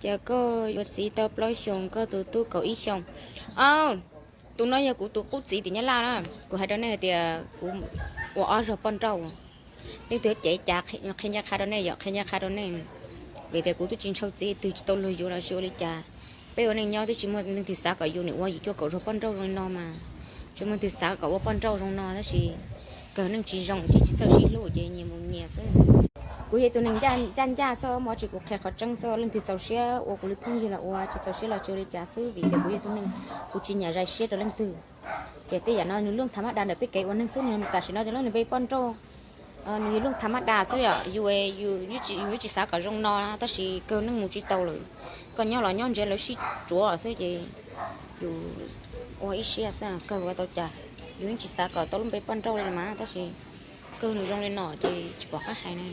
Ces koj yuav txiv tau plaub xyoos, koj tus tub kaum ib xyoos. Au, tus no yog kuv tus qub txiv tim Nyab Laj na. Kuv hais rau nej tias kuv ua ob zaug poj nrauj. Leej twg cev cas qhia ncaj qha rau nej, yog qhia ncaj qha rau nej. Vim tias kuv twb tsis ntshaw txiv twg, tsis tau luag yuav los sis ua li cas. Peb ua neej nyob twb tsis muaj leej twg xav kom yus niam ua yim cuaj kaum zaug poj nrauj zoo li no mas. Tsis muaj leej twg xav kom ua poj nrauj zoo no tab sis kawg neej tsis zoo ces tsis txawj sib hlub ces nyias mus nyias xwb. Kuv yog tus neeg ncaj ncaj xwb, muaj tsis kuv qhia qhov tseeb xwb. Leej twg txaus siab ua kuv li phooj ywg los ua, tsis txaus siab los tsis ua li cas xwb, vim tias kuv yog tus neeg kuv tsis nyam zais siab rau leej twg. Ces tej yam no nws lub tham mab da ntawm peb kev ua neeg xwb, nws tam sim no ces lub nws npe poj nrauj, nws yog lub tham mab da xwb yom. Yus, yus, yus tsis xav kom zoo no tab sis kawg neej mus tsis tau lawm. Koj nyob los nyob ntsiav lawv sib tsuav xwb ces yus ua ib siab xwb kawg ua tau cas. Yus yeej tsis xav kom tau lub npe poj nrauj li mas tab sis kawg nws zoo li no ces tsis pom qab hais na.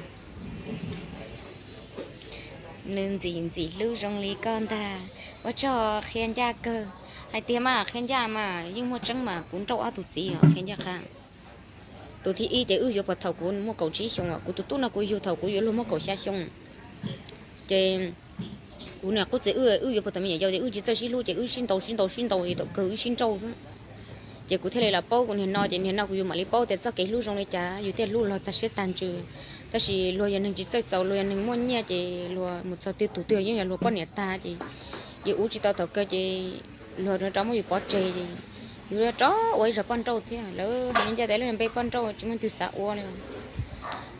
Nws ntxim ntxim hlub zoo li koj ntag. Ua tsaug qhia ncaj kawg. Hais tiag mas qhia ncaj mas yeej muaj tseeb mas kuv nrauj ob tug txiv os, qhia ncaj qha. Tus thib ib ces wb yuav puag thaum kuv muaj kaum tsib xyoos, kuv tus tub no kuv yug thaum kuv yuav luag muaj kaum xya xyoo. Ces kuv niam qub txiv wb, wb yuav puag thaum me nyuam yaus ces wb tsis txawj sib hlub ces wb sib ntaus sib ntaus sib ntaus es thaum kawg wb sib nrauj xwb. Ces kuv thiaj li los paub kuv niag no, ces niag no kuv yuav mam li paub tias txoj kev hlub zoo li cas, yus thiaj hlub luag tag siab tag ntsws. Tab sis luag yog neeg tsis txawj txaus, luag yog neeg muaj nyiaj ces luag mus txog twg tus twg yeej yog luag poj niam tag ces yus ua tsis tau thaum kawg ces luag rov muab yus pov tseg ces yus rov ua ib zag poj nrauj thiab. Lawv hais li ncaj tias lub npe poj nrauj tsis muaj leej twg xav ua li.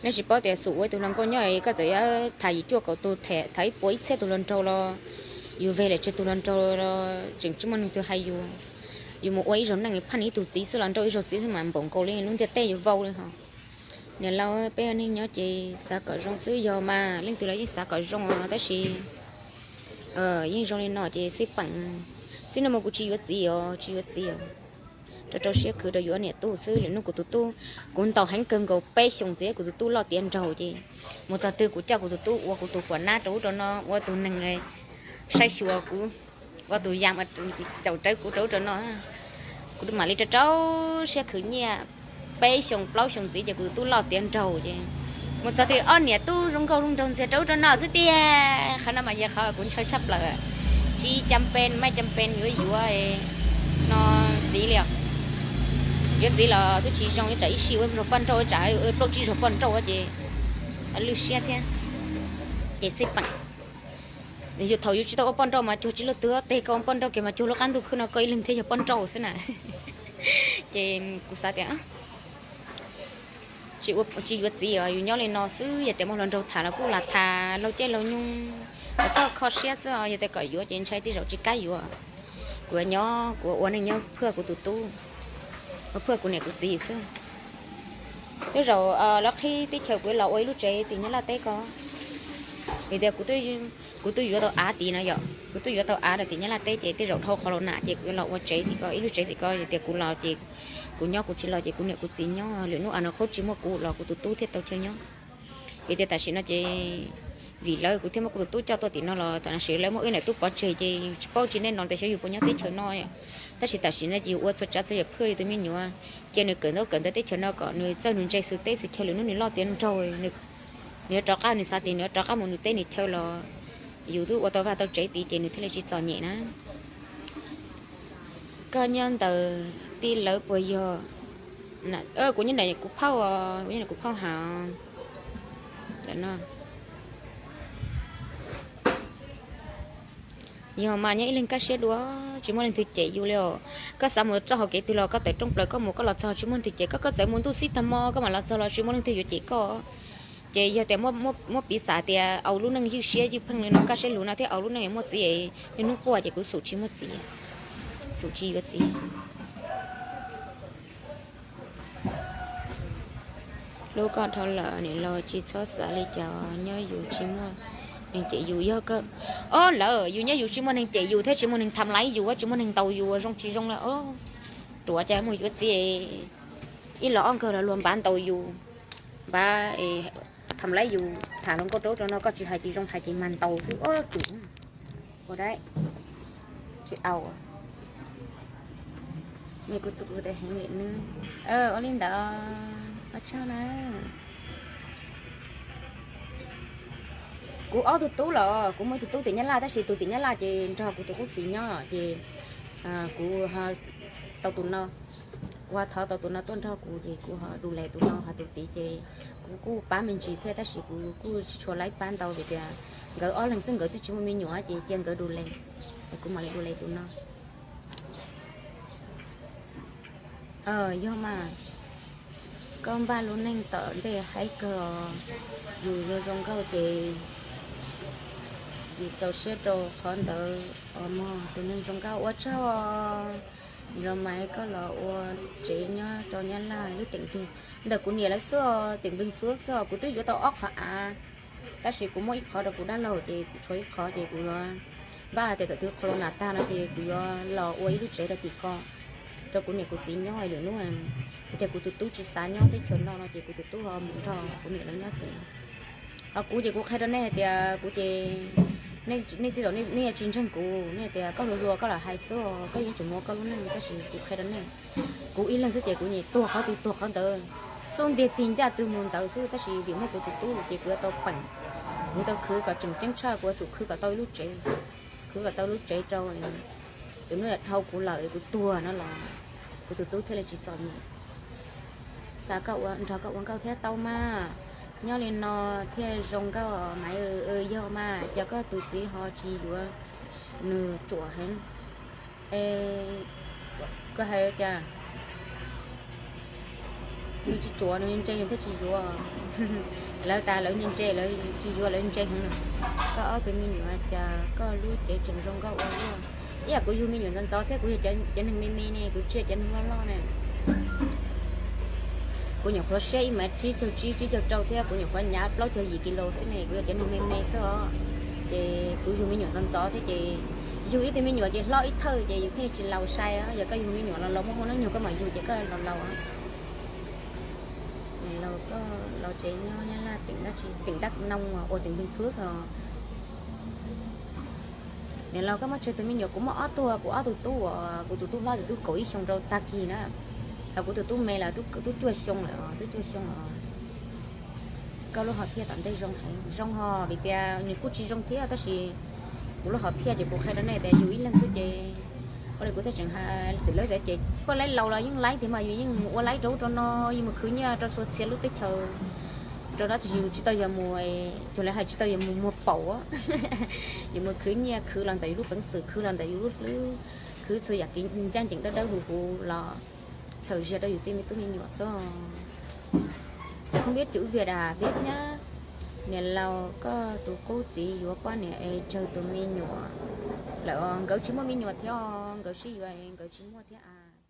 Nej tsis paub tias xum ua ib tug hluas nkauj nyob koj txawm yuav tham yim cuaj kaum tus, tham ib puas ib txhiab tus hluas nraug los yus veg lawm tsawg tus hluas nraug los tseem tsis muaj leej twg hais yus. Yus mus ua ib zaug neej phaj ib tug txiv xwb los nrauj ib zaug txiv xwb mas npaum nkaus li lub ntiaj teb yuav vau li ho. Niam laus, peb ua neej nyob ces xav kom zoo xwb, yog mas leej twg los yeej xav kom zoo os tab sis yeej zoo li no ces xij peem. Txij no mus kuv tsis yuav txiv os, tsis yuav txiv os. Rau rau siab khwv rau yuav niam tub xwb. Lwm hnub kuv tus tub, kuv ntaus heev kawg nkaus peb xyoos txiv kuv tus tub loj tiav nraug ces mus txog twg kuv coj kuv tus tub ua kuv tus huam nab rau ub rau no, ua tus neeg saib xyuas kuv, ua tus yam caum rawv kuv rau ub rau no. Kuv mam li rau rau siab khwv nyiaj peb xyoos plaub xyoos ntxiv ces kuv tus tub loj tiav nraug ces mus txog twg ob niam tub zoo nkauj zoo nraug ntxiag rau ub rau no xwb tiag. Qhov no mas yog qhov kuv ntshaw tshaj plaws. Tsis cam pes, maj cam pes yuav yuav no txiv li os. Yuav txiv los twb tsis zoo, tsam ib sij ua zaug poj nrauj, tsam plaub tsib zaug poj nrauj ces lwj siab thiab. Ces xij peem, yus thaum yus tsis tau ua poj nrauj mas cuag tsis luaj twg, tes koj ua poj nrauj kiag mas cuag lub qab ntuj khwb no koj ib leeg thiaj yog poj nrauj xwb na. Ces kuv xav tias tsis yuav txiv os, yus nyob li no xwb, yog tias muaj hluas nraug tham los kuj lam tham laug caij laug nyoog, txhob kho siab xwb os. Yog tias kom yuav ces ntshai tej zaum tsis kam yuav. Kuv nyob kuv ua neej nyob phwj kuv tus tub, ua phwj kuv niam kuv txiv xwb. Tej zaum lawv qhib teb chaws kuv los ua ib lub tsev tim Nyab Laj teb ko. Vim tias kuv twb yuav tau av tid no yom, kuv twb yuav tau av rau tim Nyab Laj teb ces tej zaum dhau qhov los nam ces kuv los ua tsev tim ko, ib lub tsev tim ko. Yog tias kuv los ces kuv nyob, kuv tsis los ces kuv niam kuv txiv nyob. Lwm hnub av no qhov tsis muaj kuv los kuv tus tub thiaj tau chaw nyob. Vim tias tam sim no ces vim lawv kuv thiaj muab kuv tus tub coj tuaj tim no los tam sim lawv muab wb niam tub pov tseg ces tsis paub tsis nej no tias xyov yus puas nyob teb chaws no. Tab sis tam sim no ces yus ua txhua tsav txhua yam phwj yus tus me nyuam, cia nws kawm ntaub kawm ntawv teb chaws no kom nws txawj nws ntse xwm teb xwm chaw, lwm hnub nws loj tiav nraug, nws yuav rov qab, nws xav tias nws yuav rov qab mus nws teb nws chaw los yus twb ua tau vaj tau tsev tid ces nws thiaj li tsis txom nyem na. Koj nyob ntawm tij lawv puas yog? Kuv nyob ntawm kuv phauj, kuv nyob ntawm kuv phauj hav. Yog mas nyob ib leeg kaj siab dua, tsis muaj leej twg cem yus li os. Koj xav mus txoj hauv kev twg los koj tawm rooj plaws koj mus koj los txog tsis muaj leej twg cem koj. Koj txawm mus ntuj xib tag hmo koj mam los txog los tsis muaj leej twg yuav cem koj. Ces yog tias muab piv xam tias au lub neej ywj siab ywj pheej li no, kaj siab lug no thiab au lub neej muaj txiv, niaj hnub quaj ces kuv xum tsis muaj txiv, xum tsis yuav txiv. Hlub koj dhau lawm niam laus, tsis txhob xav li cas, nyob yus tsis muaj neeg cem yus. Yog koj, o lawm yus nyob yus tsis muaj neeg cem yus thiab tsis muaj neeg tham laiv yus, tsis muaj neeg ntaus yus zoo tsis zoo lawm, ruam cas mus yuav txiv, ib los ob nkawg los luag npav ntaus yus, npav tham laiv yus, tham hluas nkauj rau ub rau no koj tsis hais ces zoo, hais ces mag ntaus xwb, o ruam. Ua dab tsis au. Nws kuv tus kuv tes heev li nws. Ua li ntawd, ua tsaug na. Kuv ob tug tub los kuv muaj ib tug tub tim Nyab Laj tab sis tus tim Nyab Laj ces nrog kuv tus qub txiv nyob ces kuv tau tus no, kuv ho thov tau tus no tuaj nrog kuv ces kuv ho du les tus no, ho tus tid ces kuv kuj pab me ntsis thiab tab sis kuv kuj tsis tshua laib pab ntau vim tias nkawd ob leeg xwb nkawd twb tsis muaj me nyuam ces cia nkawd du les, kuv mam li du les tus no. Yog mas, koj npaj lub neej tom ntej haib kawg, yus zoo zoo nkauj ces yus txaus siab rau qhov ntawd os mog. Tus neeg zoo nkauj ua tsaug, Nrog Maiv koj los ua tsev nyob rau Nyab Laj lub teem twg? Ntawm kuv niam lawv xwb, teem Npeeg Fwb xwb. Kuv twb yuav tau ob qhov av, tab sis kuv muaj ib qhov rau kuv dab laug ces kuv tshuav ib qhov ces kuv yuav npaj tias thaum twg corona tag no ces kuv yuav los ua ib lub tsev rau tim ko, rau kuv niam kuv txiv nyob lwm hnub. Vim tias kuv tus tub tsis xav nyob teb chaws no no ces kuv tus tub ho mus nrog kuv niam lawv nyob ces. Ho kuv ces kuv qhia rau nej hais tias kuv ces, nej tij laum nej yuav tsis ntseeg kuv, nej tias koj hluas hluas koj lam hais xwb, koj yeej tseem muaj koj lub neej, tab sis kuv qhia rau nej, kuv ib leeg xwb ces kuv nyiam tuag qhov twg tuag qhov ntawd, xub ntiag tig ncaj twg mus ntawd xwb. Tab sis vim muaj kuv tus tub ces kuv yuav tau peem, kuv tau khwv kom tseem ceeb tshaj, kuv yuav tsum khwv kom tau ib lub tsev, khwv kom tau lub tsev rau lwm hnub dhau kuv lawm kuv tuag no los kuv tus tub thiaj li tsis txom nyem. Xav koj ua, nrog koj ua nkauj thiab tau mas, nyob li no thiaj zoo nkauj mas. Yog mas, cas koj tus txiv ho tsis yuav nws tsuam heev? Koj hais cas? Nws tsis tsuam, nws ntse nws thiaj tsis yuav. Lawv tas lawv ntse ntse, lawv tsis yuav lawv ntse heev. Koj ob tug me nyuam cas koj lub cev tseem zoo nkauj ua luaj. Ib yam kuv yug me nyuam ntxov ntxov thiab kuv yog cov neeg me me ne, kuv tsis yog cov neeg loj loj ne. Kuv nyuam qhuav siab ib mev tsib caug tsib, tsib caug rau thiab kuv nyuam qhuav hnyav plaub caug yim kis lus xwb ne, kuv yog cov neeg me me xwb os. Ces kuv yug me nyuam ntxov ntxov thiab ces yug ib tug me nyuam ces hlob ib thawj ces yus thiaj li tsis laus sai. Yog koj yug me nyuam los laus muaj hauj lwm nyuag koj mam yug ces koj laus laus. Niam laus, koj los tsev nyob Nyab Laj teem dab tsi? Teem Đắk Nông ua teem Bình Phước os. Niam laus, koj muab tseg tus me nyuam, kuv muaj ob tug, kuv ob tug tub, kuv tus tub hlob tus tub kaum ib xyoo rau tag kis na, hos kuv tus tub me lawm tub cuaj xyoo lawm, tub cuaj xyoo os. Koj lub hom phiaj tom ntej zoo heev, zoo hos vim tias nws kuj tsis zoo thiab tab sis kuv lub hom phiaj ces kuv qhia rau nej tias yus ib leeg xwb ces, ua li kuv thiaj tseem hais, txawm lawv txawm ces poj laib laus los yeej laib tiag mas, yus yeej mus ua laib rau ub rau no, yus mus khwv nyiaj rau txhua txhia lub teb chaws, rau qhov yus tsis tau yog mus, cuag lawv hais tsis tau yog mus muag paum, yus mus khwv nyiaj, khwv los ntawm yus lub peev xwm, khwv los ntawm yus lub hlwb, khwv txhua yam kev ncaj ncees dawb dawb huv huv los txhawm ziag rau yus tej me tub me nyuam xwb. Ces không biết chữ Việt à, biết nhá. Niam laus, koj tus qub txiv yuav poj niam es tsawg tus me nyuam lawm os? Nkawd tsis muaj me nyuam thiab os, nkawd sib yuav nkawd tsis muaj thiab a.